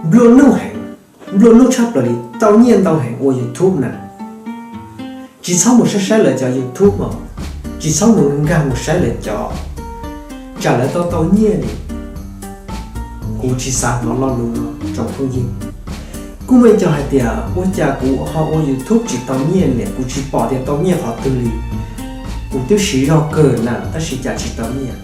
nplua nuj heev, nplua nuj tshaj plaws li, tau nyiaj ntau heev ua YouTube na. Tsis txhob mus saib saib lawv cov YouTube os, tsis txhob mus nkag mus saib lawv cov, tsam lawv tau tau nyiaj li. Kuv tsis xav hnov lo lus no tsoom phooj ywg. Kuj muaj cov hais tias ua cas kuv ho ua YouTube tsis tau nyiaj li, kuv tsis pom tias tau nyiaj qhov twg li. Kuv twb siv zog kawg na tab sis cas tsis tau nyiaj.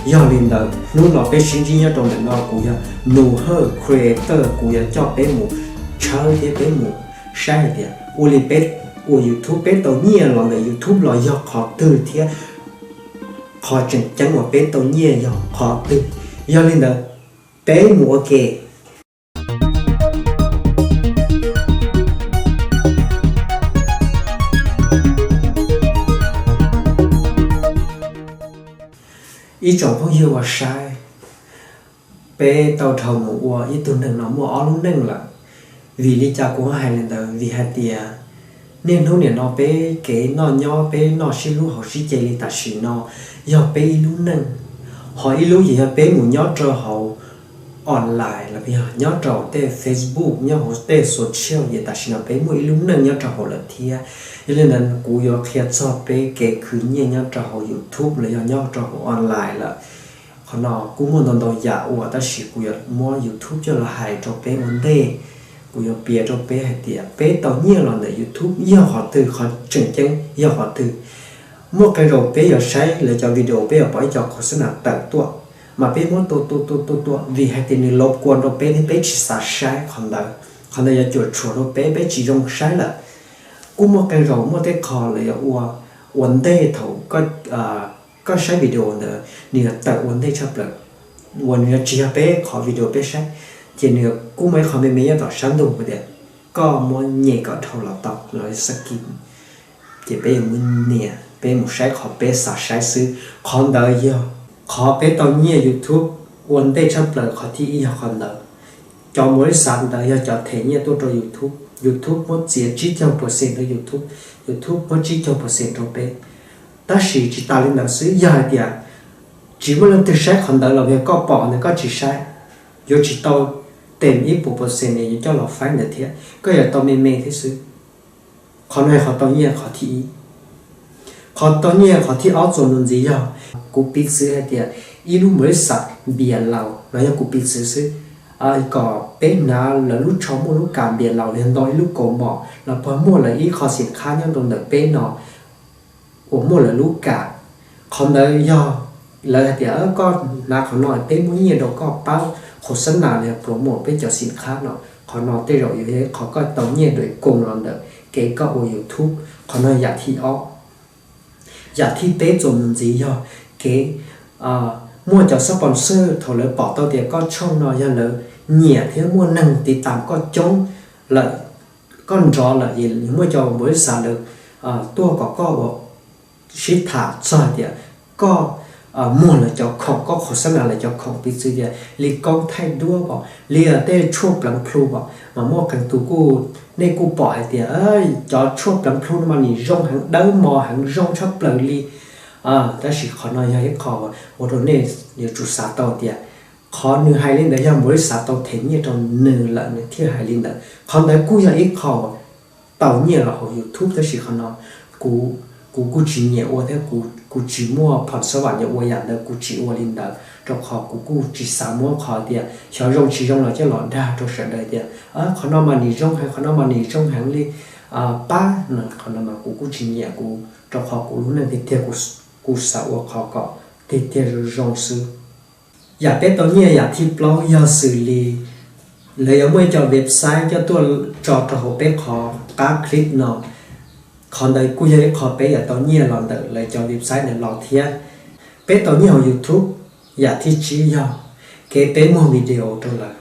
Yog li ntawd hnub no peb sib ntsib nyob rau ntawm no, kuv yog Nus Hawj Creator, kuv yuav coj peb mus tshawb thiab peb mus saib hais tias ua li peb ua YouTube peb tau nyiaj los ntawm YouTube los yog qhov twg thiab qhov tseem ceeb uas peb tau nyiaj yog qhov twg. Yog li ntawd peb mus ua ke. Ib tsoom phooj ywg uas saib, peb tau dhau mus ua ib tug neeg no muaj ob lub neej lawm. Vim li cas kuv hais li ntawd? Vim hais tias niaj hnub nim no peb kev noj nyob peb noj sib hlub hauv sib ce li tam sim no yog peb ib lub neej, ho ib lub ces yog peb mus nyob rau hauv online los yog nyob rau tej Facebook, nyob hauv tej social, ces tam sim no peb muaj ib lub neej nyob rau hauv lawm thiab. Yog li ntawd kuv yuav qhia txog peb kev khwv nyiaj nyob rau hauv YouTube los yog nyob rau hauv online lawm. Qhov no kuj muaj ntau ntau yam uas tab sis kuv yuav muab YouTube coj los hais rau peb ua ntej. Kuv yuav piav rau peb hais tias peb tau nyiaj los ntawm YouTube yog qhov twg, qhov tseem ceeb yog qhov twg. Muaj qee zaus peb yuav saib lawv cov video peb yuav pom ib co khos xab nas tawm tuaj, mas peb muab tua tua tua tua tua vim hais tias nws lov kua rau peb thiab peb tsis xav saib qhov ntawd. Qhov ntawd yuav cuam tshuam rau peb, peb tsis zoo saib lawm. Kuj muaj qee zaus muaj tej qho lawv yuav ua ua ntej thaum koj saib video ntawd nws yuav tawm ua ntej tshaj plaws, uas nws yuav tsis yog peb qhov video peb saib, ces nws kuj muaj ib qho me me nyob tom sab ntug hais tias koj muab nyem kom dhau los tau los skip. Ces peb yuav mus nias, peb mus saib qhov peb xav saib xwb. Qhov ntawd yog qhov peb tau nyiaj YouTube ua ntej tshaj plaws, qhov thib ib yog qhov ntawd. Cov npawb xav ntawd yog cov them nyiaj tuaj rau YouTube, YouTube muab txiav tsib caug percent rau YouTube, YouTube muab tsib caug percent rau peb. Tab sis tsis tas li ntawd xwb, yog hais tias tsis muaj leej twg saib qhov ntawd los yog koj pom ntawd koj tsis saib, yuav tsis tau tem ib puas percent es yuav coj los faib ntawd thiab, koj yuav tau me me thiab xwb. Qhov no yog qhov tau nyiaj qhov thib ib. Qhov tau nyiaj qhov thib ob txuas mus ntxiv yog kuv piv txwv hais tias ib lub npawb xav npias laus los yog kuv piv txwv xwb, kom peb hnav lawv lub tsho muaj lub kas npias laus los yog nto ib lub kaus mom los puag muaj lawv ib qho xim qhab nyob rau ntawm peb no uas muaj lawv lub kas. Qhov ntawd yog lawv hais tias koj hnav qhov no peb muab nyiaj rau koj pab qhov xab nas los yog promote peb cov xim qhab no. Qhov no tej zaum yuav yog ib qho koj tau nyiaj dua koom los ntawm kev koj ua YouTube. Qhov no yam thib ob. Yam thib peb txuas mus ntxiv yog kev muaj cov sponsor, thaum lawv pom tau tias koj tshooj no yog lawv nyiam thiab muaj neeg tiv tam koj coob lawm, koj nrov lawm es muaj cov npawb xav lawv tuaj kom koj ua sib tham txog tias koj muag lawv cov khoom, koj qhov xab nas lawv cov khoom, piv txwv tias li koob thaij duab os, li tej tshuaj pleev plhu os, mas muaj qee tus kuj, nej kuj pom hais tias cov tshuaj pleev plhu no mas nws zoo heev, dawb mos heev, zoo tshaj plaws li. Tab sis qhov no yog ib qho ua rau nej yuav tsum xav tau tias qhov nws hais li ntawd yog npawb xav tau them nyiaj rau nws lawm nws thiaj hais li ntawd. Qhov ntawd kuj yog ib qho tau nyiaj los hauv YouTube, tab sis qhov no kuv, kuv kuj tsis nyiam ua thiab kuv tsis muaj phom xab vam yuav ua yam ntawd, kuv tsis ua li ntawd rau qhov kuv kuj tsis xav muab qhov tias xyov zoo tsis zoo los coj los dag rau sawv daws tias qhov no mas nws zoo heev, qhov no mas nws zoo heev li pab no. Qhov no mas kuv kuj tsis nyiam, kuv rau qhov kuv lub neej tiag tiag kuv xav ua qhov kom tiag tiag zoo zoo xwb. Yam peb tau nyiaj yam thib plaub yog xws li lawv yuav muaj ib co website coj tuaj tso rau hauv peb qhov qab clip no. Qhov ntawd kuj yog ib qho peb yuav tau nyiaj los ntawm lawv cov website ntawd los thiab. Peb tau nyiaj hauv YouTube yam thib tsib yog kev peb muag video rau lawv.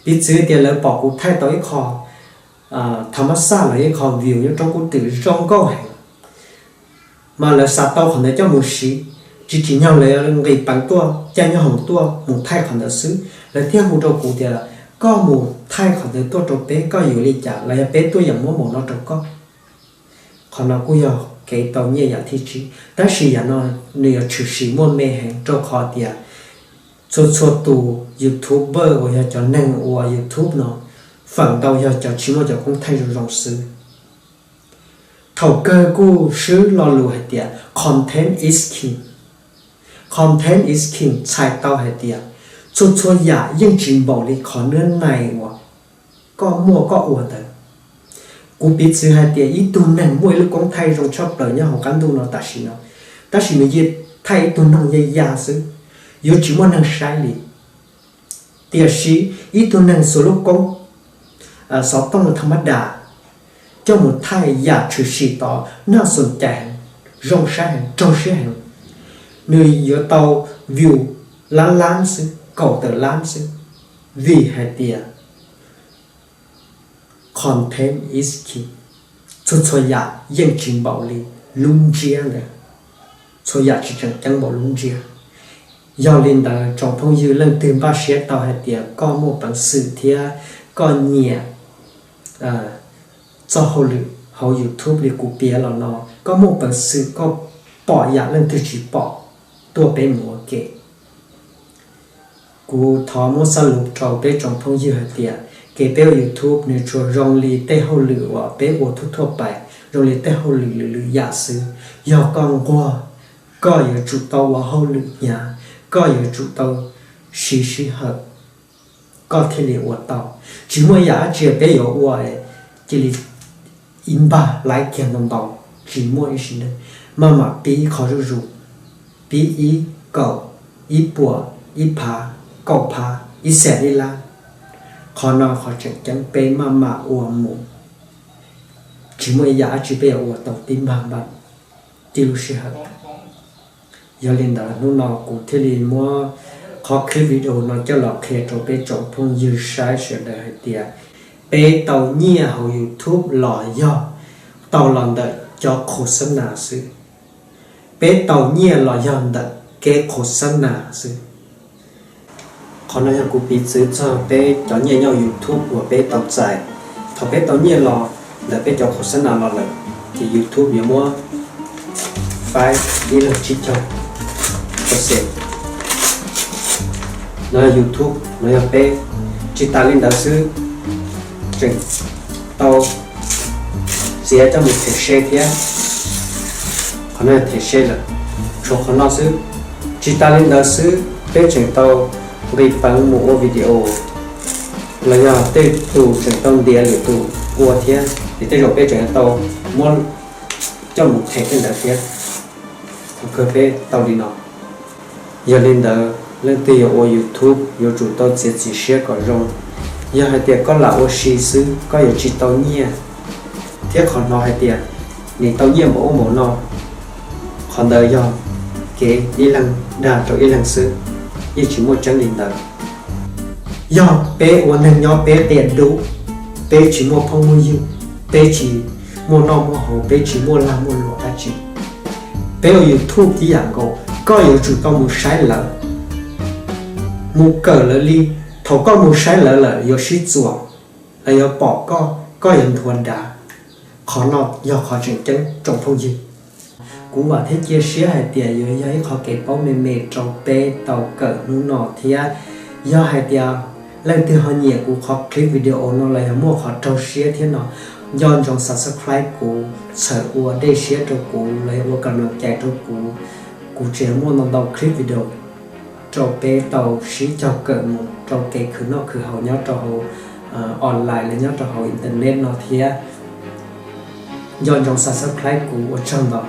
Piv txwv tias lawv pom kuv thaij tau ib qho tha mab xaj los ib qho view nyob rau kuv twm zoo nkauj heev, mas lawv xav tau qhov ntawd coj mus siv, tsis tsim nyog lawv nqis peev tuaj caij nyob hoom tuaj mus thaij qhov ntawd xwb, lawv thiaj hu rau kuv tias koj mus thaij qhov ntawd tuaj rau peb, koj yuav li cas los yog peb tuaj yeem muab mus no rau koj. Qhov no kuj yog kev tau nyiaj yam thib tsib, tab sis yam no nws yuav tshwm sim muaj me heev rau qhov tias Txhua txhua tus YouTuber uas yog cov neeg ua YouTube no, feem ntau yog cov tsis muaj cov koob thaij zoo zoo xwb. Thaum kawg kuj swb lo lus hais tias content is king. Content is king txhais tau hais tias txhua txhua yam yeej tsis npaum li qhov nab nais uas koj muaj koj ua ntawd. Kuv piv txwv hais tias ib tug neeg muaj ib lub koob thaij zoo tshaj plaws nyob hauv qab ntuj no tam sim no, tab sis nws yeej thaij ib tug noog yaj yaj xwb, yuav tsis muaj neeg saib li. Tiam sis ib tug neeg xuas lub koob xov tooj tha mab das coj mus thaij yam tshwm sim tod naj xum cais heev, zoo saib heev, raug siab heev, nws yuav tau view lab lab xwb, kaum tawm lab xwb, vim hais tias content is king. Txhua txhua yam yeej tsis npaum li lub ntsiab ntawd, txhua yam tsis tseem ceeb npaum lub ntsiab. Yog li ntawd tsoom phooj ywg, leej twg npaj siab tau hais tias koj muaj peev xwm thiab koj nyiam txoj hauj lwm hauv YouTube li kuv piav los no, koj muaj peev xwm koj pom yam leej twg tsis pom, tuaj peb mus ua ke. Kuv thov muab xab lus rau peb tsoom phooj ywg hais tias kev peb ua YouTube nws tsuas zoo li tej hauj lwm uas peb ua thuaj thuaj pais, zoo li tej hauj lwm lwm lwm yam xwb. Yog koj nquag, koj yuav tsum tau ua hauj lwm hnyav, koj yuav tsum tau siv sij hawm, koj thiaj li ua tau. Tsis muaj yam dab tsi peb yuav ua cia li ib npag laib kiag ntau ntau, tsis muaj ib sim neej. Maj mam pib qhov zuj zus, pib ib, kaum, ib puas, ib phav, kaum phav, ib xees, ib lab. Qhov no qhov tseem ceeb peb maj mam ua mus, tsis muaj ib yam dab tsi peb yuav ua tau tib npag npaj tib lub sij hawm. Yog li ntawd hnub no kuv thiaj li muab qhov clip video no coj los qhia rau peb tsoom phooj ywg saib sawv daws hais tias peb tau nyiaj hauv YouTube los yog tau los ntawm cov khos xab nas xwb. Peb tau nyiaj los yog ntawm kev khos xab nas xwb. Qhov no yog kuv piv txwv txog peb cov nyiaj nyob YouTube uas peb tau txais. Thaum peb tau nyiaj los ntawm peb cov khos xab nas los lawm, ces YouTube yuav muab faib ib leeg tsib caug percent. No yog YouTube, no yog peb. Tsis tas li ntawd xwb, tseem tau txiav coj mus them se thiab. Qhov no yog them se lawm, tshuav qhov no xwb. Tsis tas li ntawd xwb, peb tseem tau nqis peev mus ua video, los yog tej tus tseem tau ntiav lwm tus ua thiab, ces tej zaum peb tseem tau muab coj mus them tej ntawd thiab. Thaum kawg peb tau li no. Yog li ntawd leej twg yuav ua YouTube yuav tsum tau txiav txim siab kom zoo. Yog hais tias koj lam ua si xwb koj yuav tsis tau nyiaj, thiab qhov hnov hais tias nws tau nyiaj npaum ub npaum no, qhov ntawd yog kev ib leeg dag rau ib leeg xwb, yeej tsis muaj tseeb li ntawd. Yog peb ua neeg nyob peb qias dub, peb tsis muaj phooj muaj ywg, peb tsis muaj noj muaj haus, peb tsis muaj lag muaj luam dab tsi, peb ua YouTube tib yam nkaus, koj yuav tsum tau mus saib lawv, mus kawm lawv li. Thaum koj mus saib lawv lawm yuav sib txuas, lawv yuav pom koj, koj yuav nthuav dav. Qhov no yog qhov tseem ceeb tsoom phooj ywg. Kuv vam thiab cia siab hais tias yuav yog ib qho kev paub me me rau peb tau kawm hnub no thiab. Yog hais tias leej twg ho nyiam kuv qhov clip video no los yog muaj qhov raug siab thiab no, nco ntsoov subscribe kuv, txhawm ua dej siab rau kuv los yog ua kam lom cai rau kuv. Kuv tseem muaj ntau ntau clip video rau peb tau sib cog kawm mus rau kev khwv noj khwv haus nyob rau hauv online los nyob rau hauv internet no thiab. Nco ntsoov subscribe kuv, ua tsaug ntau.